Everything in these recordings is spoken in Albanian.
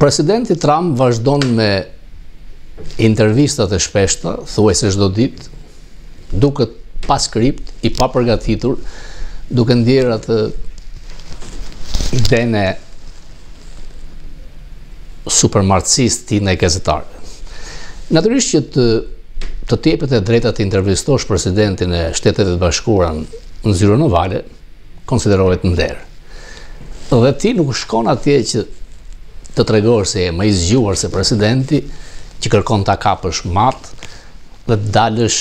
Presidenti Trump vazhdon me intervistat e shpeshta, thuajse çdo ditë, duket pa skript, i papërgatitur, duke ndjerë atë idenë e supermartësisë së tij ndaj gazetarëve. Natyrisht që të të të jepet e drejta të intervistosh presidentin e Shteteve të Bashkuara në zyrën ovale, konsiderohet nder. Dhe ti nuk shkon atje që të tregosh se je më i zgjuar se presidenti, që kërkon ta kapësh mat dhe të dalësh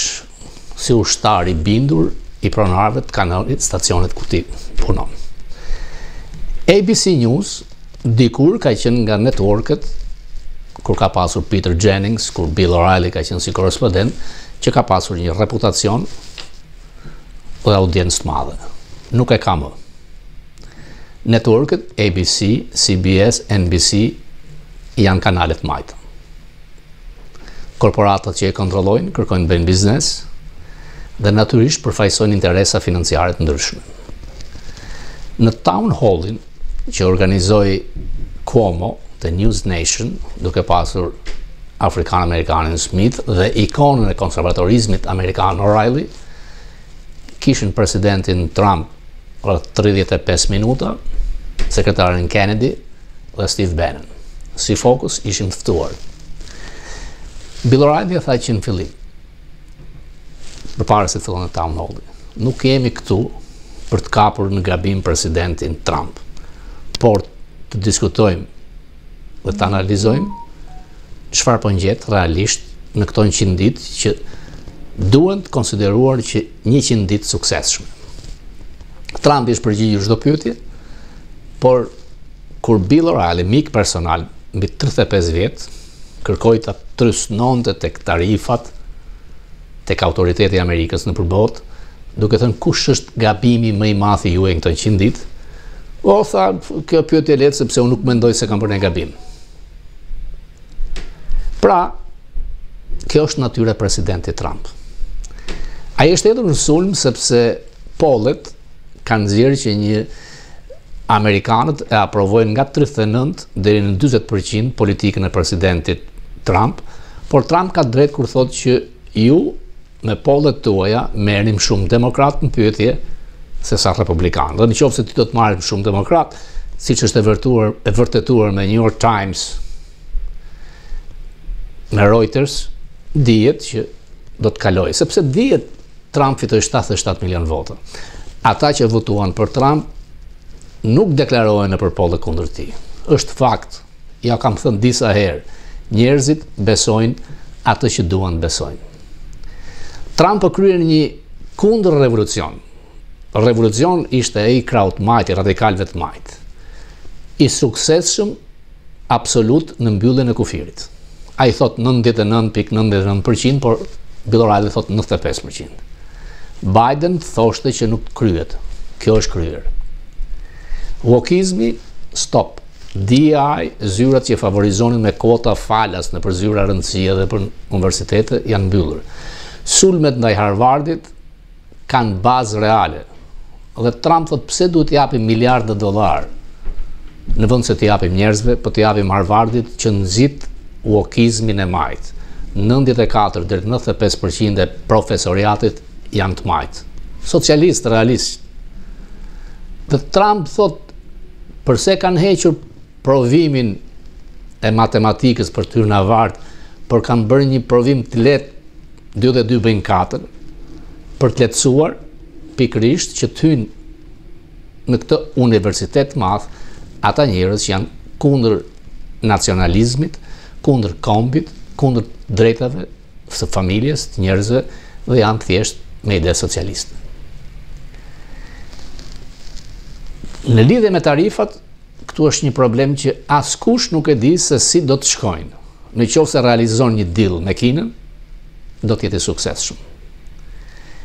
si ushtar i bindur i pronarëve të kanalit stacionit ku ti punon. ABC News dikur ka qenë nga networket kur ka pasur Peter Jennings, kur Bill O'Reilly ka qenë si korrespondent, që ka pasur një reputacion dhe audiencë të madhe. Nuk e ka më. Networket ABC, CBS, NBC janë kanalet e majta. Korporatat që e kontrollojnë kërkojnë bëjnë biznes dhe natyrisht përfaqësojnë interesa financiare të ndryshme. Në town hallin që organizoi Cuomo të News Nation, duke pasur Afrikan-Amerikanin Smith dhe ikonën e konservatorizmit amerikan O'Reilly, kishin presidentin Trump rreth 35 minuta, sekretarin Kennedy dhe Steve Bannon. Si fokus ishin të ftuar. Bill O'Reilly e tha që në fillim, përpara se të fillonte town halli, nuk jemi këtu për të kapur në gabim presidentin Trump, por të diskutojmë dhe të analizojmë çfarë po ngjet realisht në këto 100 ditë që duhen të konsideruar që 100 ditë suksesshme. Trump i është përgjigjur çdo pyetje, por kur Bill O'Reilly, mik personal mbi 35 vjet, kërkoi ta trysnonte tek tarifat, tek autoriteti i Amerikës nëpër botë, duke thënë kush është gabimi më i madh i juaj në këto 100 ditë, o tha, kjo pyetje e lehtë sepse unë nuk mendoj se kam bërë një gabim. Pra, kjo është natyra e presidentit Trump. Ai është hedhur në sulm sepse pollet kanë nxjerrë që një amerikanët e aprovojnë nga 39 deri në 40% politikën e presidentit Trump, por Trump ka drejt kur thotë që ju me pollet tuaja merrni më shumë demokrat në pyetje se sa republikan. Dhe në qoftë se ti do të marrësh më shumë demokrat, siç është e vërtuar, e vërtetuar me New York Times, me Reuters, dihet që do të kalojë, sepse dihet Trump fitoi 77 milion vota. Ata që votuan për Trump nuk deklarohen nëpër polle kundër tij. Është fakt, ja kam thënë disa herë, njerëzit besojnë atë që duan të besojnë. Trump po kryen një kundër revolucion. Revolucion ishte ai i krahut majtë, i radikalëve të majtë. I suksesshëm absolut në mbylljen e kufirit. Ai thotë 99.99%, por Bill O'Reilly thotë 95%. Biden thoshte që nuk kryhet. Kjo është kryer. Wokizmi, stop. DEI, zyrat që favorizonin me kuota falas nëpër zyra rëndësie dhe për universitete, janë mbyllur. Sulmet ndaj Harvardit kanë bazë reale. Dhe Trump thotë pse duhet të japim miliarda dollar në vend se të japim njerëzve, po të japim Harvardit që nxit wokizmin e majtë. 94 deri 95% e profesoriatit janë të majtë. Socialist, realist. Dhe Trump thotë përse kanë hequr provimin e matematikës për të hyrë në Harvard, por kanë bërë një provim të lehtë 2 dhe 2 bëjnë 4, për të lehtësuar pikërisht që të hyjnë në këtë universitet të madh ata njerëz që janë kundër nacionalizmit, kundër kombit, kundër drejtave së familjes, të njerëzve dhe janë thjesht me ide socialiste. Në lidhje me tarifat, këtu është një problem që askush nuk e di se si do të shkojnë. Në qoftë se realizon një deal me Kinën, do të jetë i suksesshëm.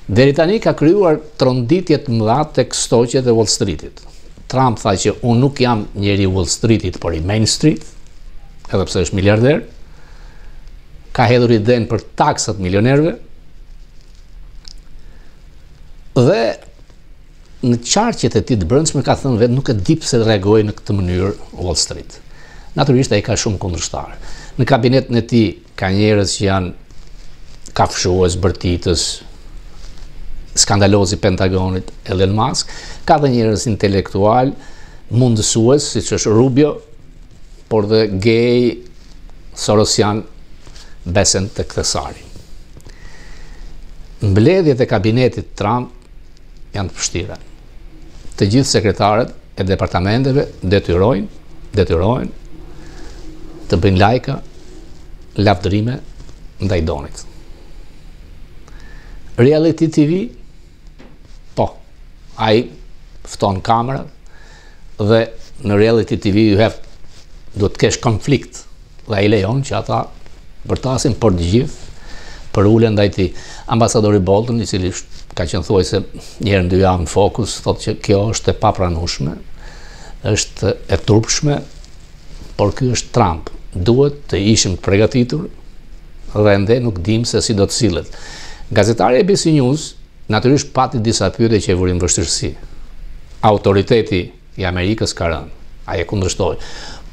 Deri tani ka krijuar tronditje të mëdha tek stoqet e Wall Streetit. Trump tha që unë nuk jam njeri i Wall Streetit, por i Main Street, edhe pse është miliarder. Ka hedhur idenë për taksat milionerëve. Dhe në qarqet e tij të brendshme ka thënë vetë nuk e di pse reagoi në këtë mënyrë Wall Street. Natyrisht ai ka shumë kundërshtarë. Në kabinetin e tij ka njerëz që janë kafshues, bërtitës, skandalozi i Pentagonit, Elon Musk, ka dhe njerëz intelektual, mundësues, siç është Rubio, por dhe gay, Sorosian, Bessent tek Thesari. Mbledhjet e kabinetit Trump janë të vështira. Të gjithë sekretarët e departamenteve detyrojnë, detyrohen të bëjnë lajka, lavdërime ndaj Donit. Reality TV, po, ai fton kamerat dhe në reality TV you have duhet të kesh konflikt dhe ai lejon që ata bërtasin por të gjithë përulen ndaj tij. Ambasadori Bolton, i cili ka qenë thuajse një herë në dy javë në fokus, thotë që kjo është e papranueshme, është e turpshme, por ky është Trump. Duhet të ishim të përgatitur dhe ende nuk dimë se si do të sillet. Gazetari i ABC News natyrisht pati disa pyetje që e vuri në vështirësi. Autoriteti i Amerikës ka rënë. Ai e kundërshtoi.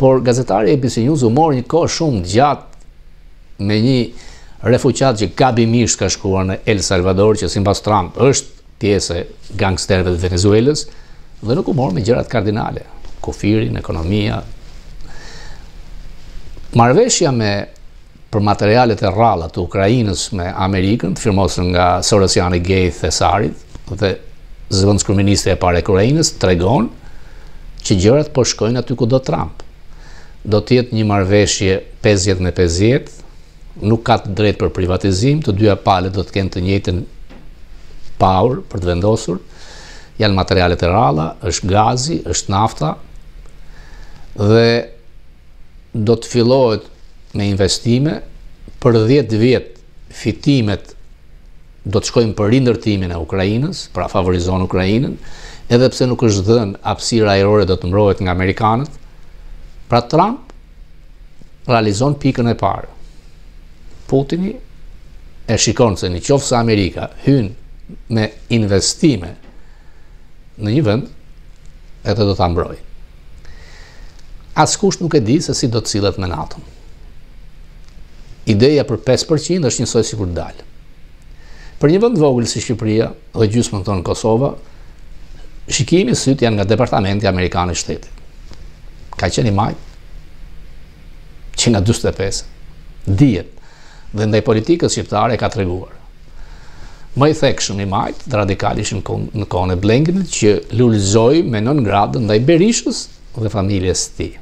Por gazetari i ABC News u mor një kohë shumë gjatë me një refugjat që gabimisht ka shkuar në El Salvador, që sipas Trump është pjesë e gangsterëve të Venezuelës dhe nuk u mor me gjërat kardinale, kufirin, ekonomia. Marrëveshja me për materialet e rralla të Ukrainës me Amerikën, të firmosur nga Sorosiani gay i Thesarit dhe zëvendëskryeministrja e parë e Ukrainës, tregon që gjërat po shkojnë aty ku do Trump. Do të jetë një marrëveshje 50 me 50, nuk ka të drejtë për privatizim, të dyja palët do të kenë të njëjtën power për të vendosur. Janë materialet e rralla, është gazi, është nafta dhe do të fillohet me investime për 10 vjet fitimet do të shkojnë për rindërtimin e Ukrainës, pra favorizon Ukrainën, edhe pse nuk është dhënë hapësira ajrore do të mbrohet nga amerikanët. Pra Trump realizon pikën e parë. Putini e shikon se në qoftë se Amerika hyn me investime në një vend, edhe do ta mbrojë. Askush nuk e di se si do të sillet me NATO-n. Ideja për 5% është njësoj sikur të dalë. Për një vend vogël si Shqipëria dhe gjysmën tonë Kosova, shikimi sytë janë nga Departamenti Amerikan i Shtetit. Ka qenë i majtë që nga 45. Dihet dhe ndaj politikës shqiptare ka treguar. Më i thekshëm i majtë dhe radikal ishin në kohën e Blinkenit që lulëzoi me non gratën ndaj Berishës dhe familjes së tij.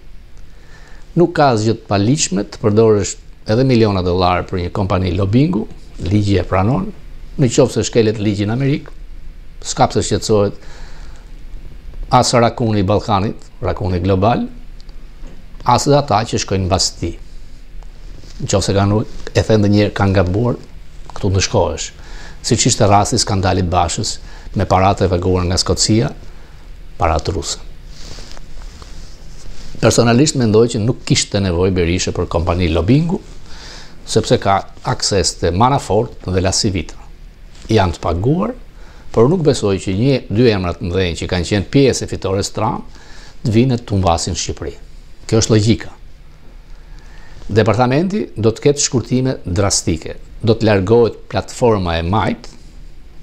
Nuk ka asgjë të paligjshme të përdorësh edhe miliona dollarë për një kompani lobingu, ligji e pranon, në qoftë se shkelet ligji në Amerikë, s'ka pse shqetësohet as rakuni i Ballkanit, rakuni global, as dhe ata që shkojnë mbas tij. Në qoftë se kanë, e them edhe një herë, kanë gabuar, këtu ndëshkohesh. Siç ishte rasti i skandalit Bashës me paratë e paguar nga Skocia, paratë ruse. Personalisht mendoj që nuk kishte nevojë Berisha për kompani lobingu, sepse ka akses te Manafort dhe LaCivita. Janë të paguar, por nuk besoj që një, dy emra të mëdhenj që kanë qenë pjesë e fitores Trump të vinë të tumbasin Shqipëri. Kjo është logjika. Departamenti do të ketë shkurtime drastike. Do të largohet platforma e majtë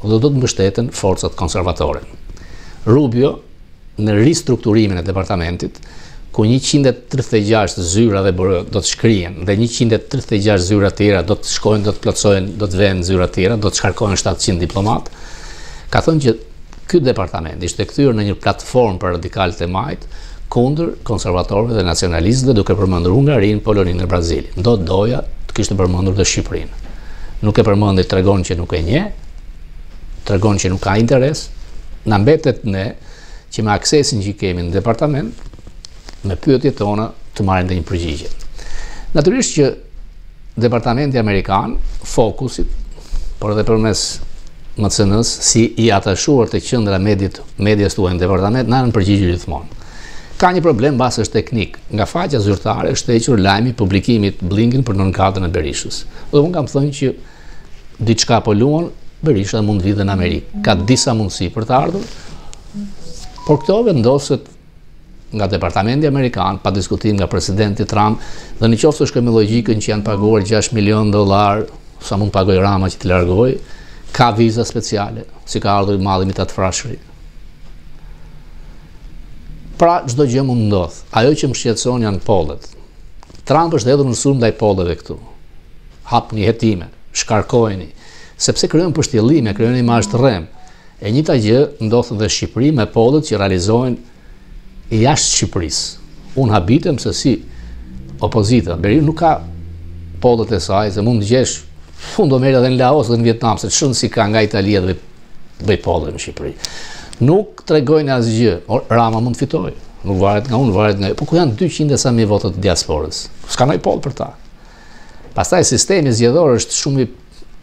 dhe do të mbështeten forcat konservatore. Rubio në ristrukturimin e departamentit, ku 136 zyra dhe byro do të shkrihen dhe 136 zyra të tjera do të shkojnë, do të plotësohen, do të vënë zyra të tjera, do të shkarkohen 700 diplomatë. Ka thënë që ky departament ishte kthyer në një platformë për radikalët e majtë kundër konservatorëve dhe nacionalistëve duke përmendur Hungarinë, Poloninë dhe Brazilin. Do doja të kishte përmendur dhe Shqipërinë. Nuk e përmendi, tregon që nuk e njeh, tregon që nuk ka interes. Na mbetet ne që me aksesin që kemi në departament, me pyetjet tona të marrim dhe një përgjigje. Natyrisht që Departamenti Amerikan, Fokusit, por edhe përmes MCN-s, si i atashuar të qendra mediat, medias tuaj në departament, na janë përgjigjur gjithmonë. Ka një problem mbase është teknik. Nga faqja zyrtare është hequr lajmi i publikimit Blinken për non gratën e Berishës. Dhe unë kam thënë që diçka po luan, Berisha mund të vijë dhe në Amerikë. Ka disa mundësi për të ardhur, por këto vendoset. nga Departamenti Amerikan, pa diskutim nga presidenti Trump, dhe në qoftë se shkojmë me logjikën që janë paguar 6 milion dollar, sa mund të pagojë Rama që t'i largojë, ka viza speciale, si ka ardhur i madhi Mithat Frashëri. Pra, çdo gjë mund të ndodhë. Ajo që më shqetëson janë pollet. Trump është hedhur në sulm ndaj polleve këtu. Hapni hetime, shkarkojeni, sepse krijon pështjellime, krijon imazh të rremë. E njëjta gjë ndodh edhe në Shqipëri me pollet që realizohen jashtë Shqipërisë. Unë habitem se si opozita, Beri nuk ka pollet e saj, se mund të gjesh fund do merr edhe në Laos dhe në Vietnam, se ç'rëndësi ka nga Italia dhe bëj polle në Shqipëri. Nuk tregojnë asgjë. Rama mund të fitojë. Nuk varet nga unë, varet nga... Po ku janë 200 e sa mijë votat të diasporës? S'ka ndonjë poll për ta. Pastaj sistemi zgjedhor është shumë i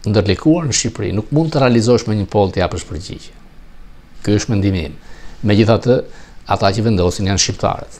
ndërlikuar në Shqipëri. Nuk mund të realizosh me një poll të japësh përgjigje. Ky është mendimi im. Megjithatë, ata që vendosin janë shqiptarët.